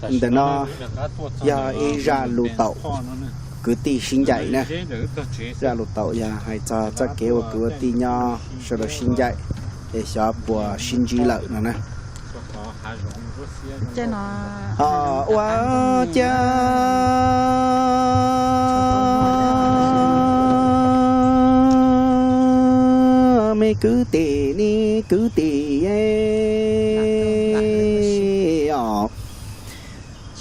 Ntawm no yog ib zaj lus taum kwv tij sib ncaim na. Zaj lus taum yog hais txog txoj kev ua kwv ua tij nyob sawv daws sib ncaim, es xyov puas sib ntsib lawm no na. Ho ua cas me kwv tij ne kwv tij os,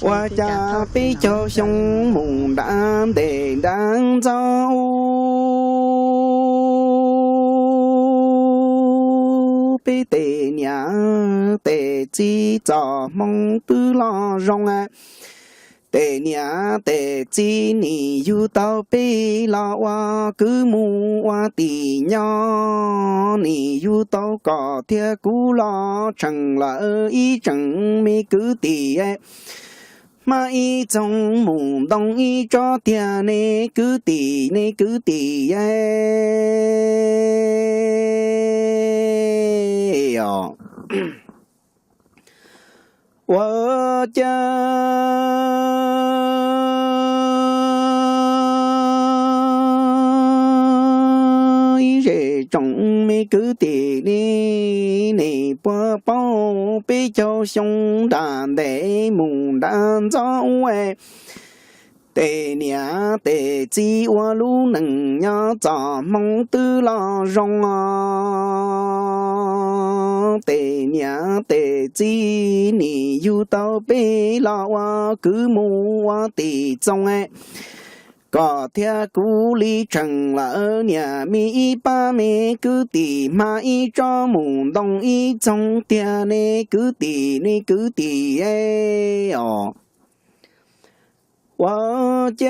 ua cas peb caug xyoo mus nram ntej nram ntxov ub, peb tej niam tej txiv txoj hmoo twb los zoo. Tej niam tej txiv nim yug tau peb los ua kwv mus ua tij nyob, nim yug tau koj thiab kuv los tseem lawm ib tseem me kwv tij. Hmab ib txoog mus ntoo ib tsob tiag ne kwv tij ne kwv tij os. Ua cas ib zej tsoom me kwv tij ne, nej puas paub peb caug xyoo nram ntej mus nram ntxov ub, tej niam tej txiv ua lub neej nyob txoj hmoo twb los zoo os. Tej niam tej txiv nim yug tau peb los ua kwv mus ua tij txoog, koj thiab kuv li tseem lawm niam me ib pab me kwv tij, hmab ib tsob mus ntoo ib txoog tiag ne kwv tij ne kwv tij os. Ua cas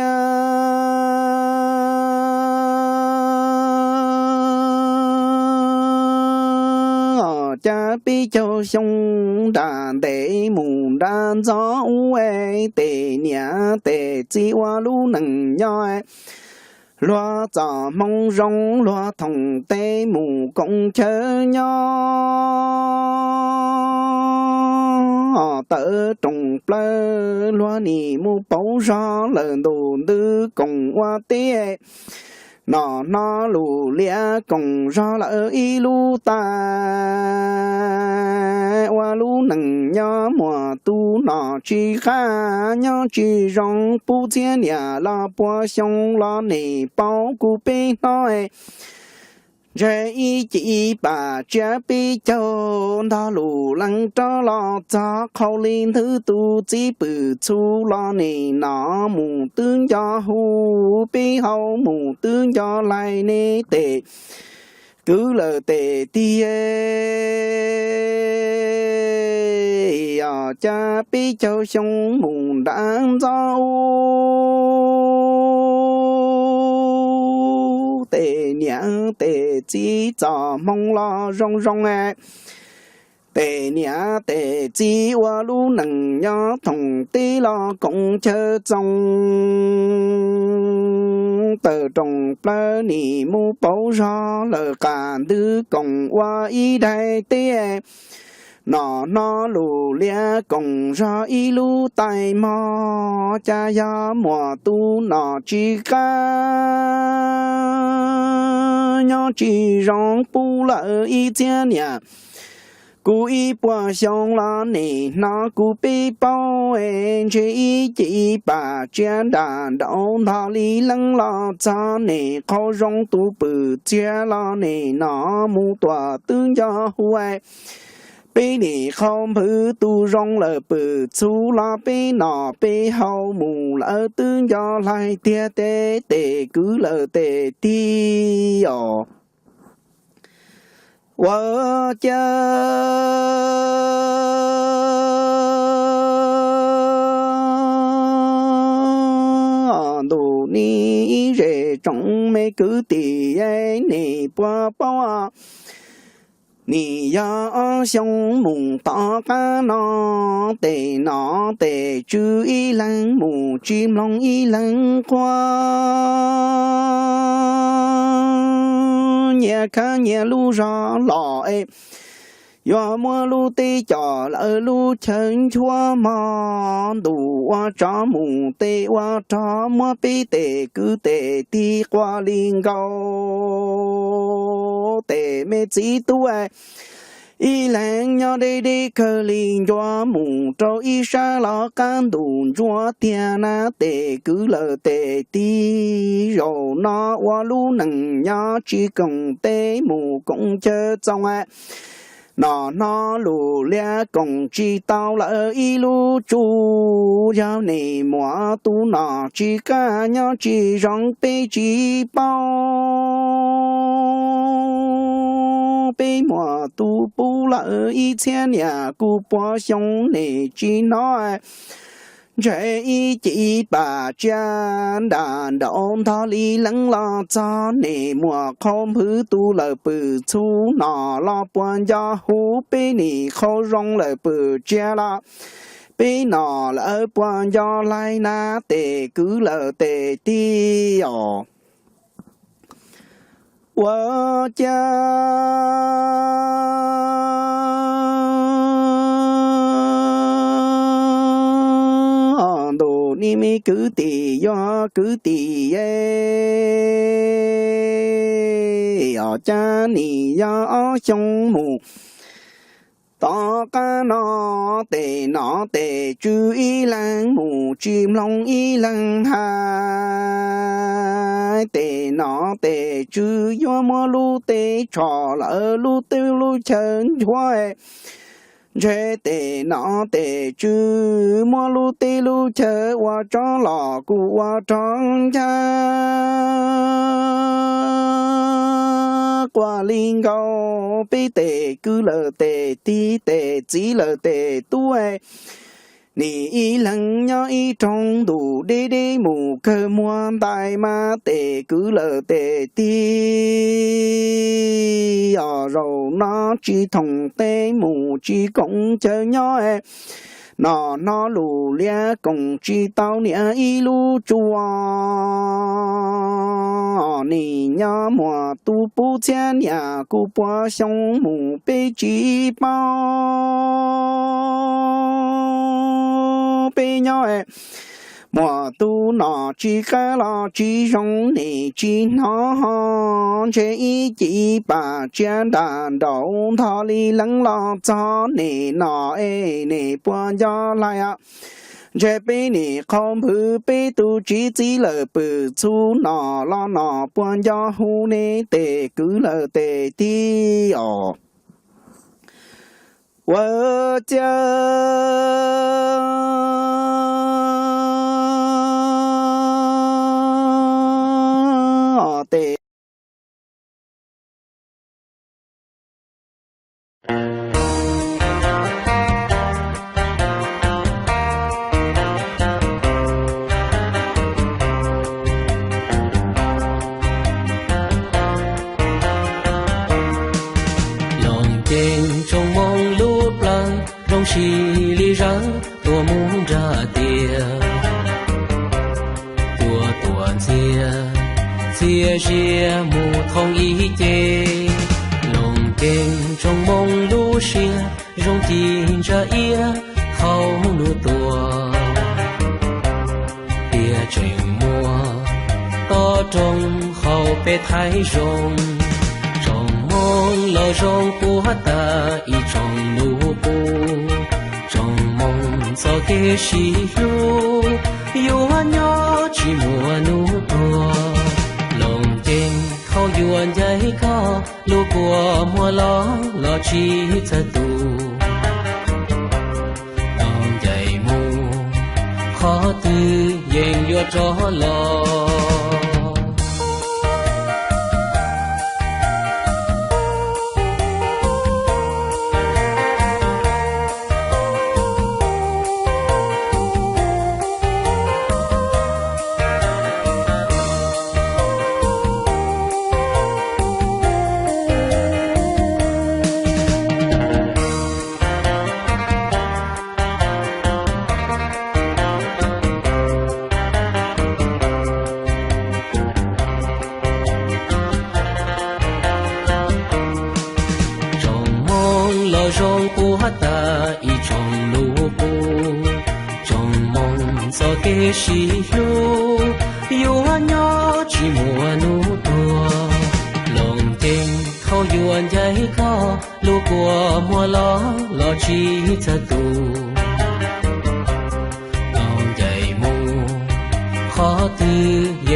cas peb caug xyoo nram ntej mus nram ntxov ub, tej niam tej txiv ua lub neej nyob, luag txoj hmoo zoo luag thoom teb mus koom chaw nyob, tawm rooj plaws luag nim mus pauv zog lawm ntuj ntws koom ua teb, noj hno lus liab koom zog lawm ib lub tais, ua lub neej nyob muaj tus nom tsis qab nyob tsis zoo, pub txhiab niam los puas xyoo los nim paub kuv peb hnov. Ntshe ib cim pam tsiab peb caug ntog lus leej rov los txog qhau li nthwv tus txiv pwm txhuv los nim no mus twb nco hu peb hau mus twb nco laig ne tej kwv lawm tej tij. Yog cas peb caug xyoo mus nram ntxov ub, tej niam tej txiv txoj hmoo los zoo zoo, tej niam tej txiv ua lub neej nyob thoom teb los koom chaw txoog, tawm rooj plaws nim mus pauv zog lawm qab ntws koom ua ib daim teb, noj hno lus liab koom zog ib lub tais mog, cas yog muaj tus nom tsis qab nyob tsis zoo pub lawm ib txhiab niam kuv ib puas xyoo los nim hnov kuv peb paub. Ntshe ib cim pam tsiab nram nraud ntog li leej los txog nim qhau zoo tus pwm txiab los nim no mus tuam twb nco hu. Peb nim qhau nphwv tus zoo lawm pwm txhuv los peb nom peb hau mus lawm twb nco laig tiag teb tej kwv lawm tej tij os. Ua cas ntuj nim ib zej tsoom me kwv tij, nej puas paub nim yog ob xyoo mus tom qab no, tej nom tej tswv ib leeg mus tsis mloog ib leeg quaj, nyias khab nyias lub zog los es yuav muab lub teb coj lawm lub chaw nchuav mog, ntuj ua tsov mus tes ua rog muab peb tes kwv tes tij quaj li nkaus. Tes me txiv tub ib leeg nyob deb deb kawg li ncua mus rau ib sab los qab ntuj ntsuab tiag na tes kwv lawm tes tij. Zaum no ua lub neej nyob tsis koom teb mus koom chaw txoos nom hnov lus liab koom tsis tau lawm ib lub tsum. Yog niam muam tus nom tsis qab nyob tsis zoo peb tsis paub. Peb muam tus pub lawm ib txhiab niam kuj puas xyoo niam tsis hnov. Ntshe ib ci pam tsiab nram nraud ntog li leej los txog niam muam qhau npwv tus lawm pwm txhub nom los puas nco huv peb nim qhau zoo lawm pwm tsiab los peb nom lawv puas nco laig na tes kwv lawm tes tij os. Ua cas ntuj nim me kwv tij yog kwv tij es os cas nim yog ob xyoo mus tom qab no tes nom tes tswv ib leeg mus tsis mloog ib leeg hais. Tes nom tes tswv yuav muab lub teb tso lawm lub teb lub chaw nchuav. Ntshe tes nom tes tswv muab lub teb lub chaw ua tsov los kuj ua rog ncaj quaj li nkaus. Peb tes kwv lawm tes tij tes txiv lawm tes tub nim ib leeg nyob ib roog ntuj deb deb mus kawg muag ntais mas tes kwv lawm tes tij. Os zaum no tsis thoom teb mus tsis koom chaw nyob nom hnov lus liab koom tsis tau niam ib lub tsum. Nim nyob muam tus pub txhiab niam kuj puas xyoo mus peb tsis paub. Peb nyob muam tus nom tsis qab los tsis zoo nim tsis hnov ho. Ntshe ib ci pam tsiab nram nraud ntog li leej los txog nim nom es nim puas nco laig. Ntshe peb nim qhau npwv peb tus txiv txiv lawm pwm txhub nom los nom puas nco huv ne tes kwv lawm tes tij os. Ua cas tes Loos ceeb tsoom moo lub plawv zoo si li zawv tuaj mus nrag tiaj, tuaj tuam ntxiag txias zias mus thoob ib ce. Loos ceeb tsoom moo lub siab zoo ci ntsa iab thauj lub tuaj, tiaj tseem muaj tob roob hauv peb thaij zoo. Tsoom moo los zoo puag ta ib tsoom lub qub, tsoom moo txoj kev sib hlub yuav nyob tsis muaj hnub tuag. Loos ceeb thaum yuav ncaim koj, lub kua muag los los tsis txawj tu. Tau ncaim mus qhov twg yeej yuav rov los. Kev sib hlub yuav nyob tsis muaj hnub tuag. Loos ncees thaum yuav ncaim koj, lub kua muag los los tsis txawj tu. Tau ncaim mus qhov twg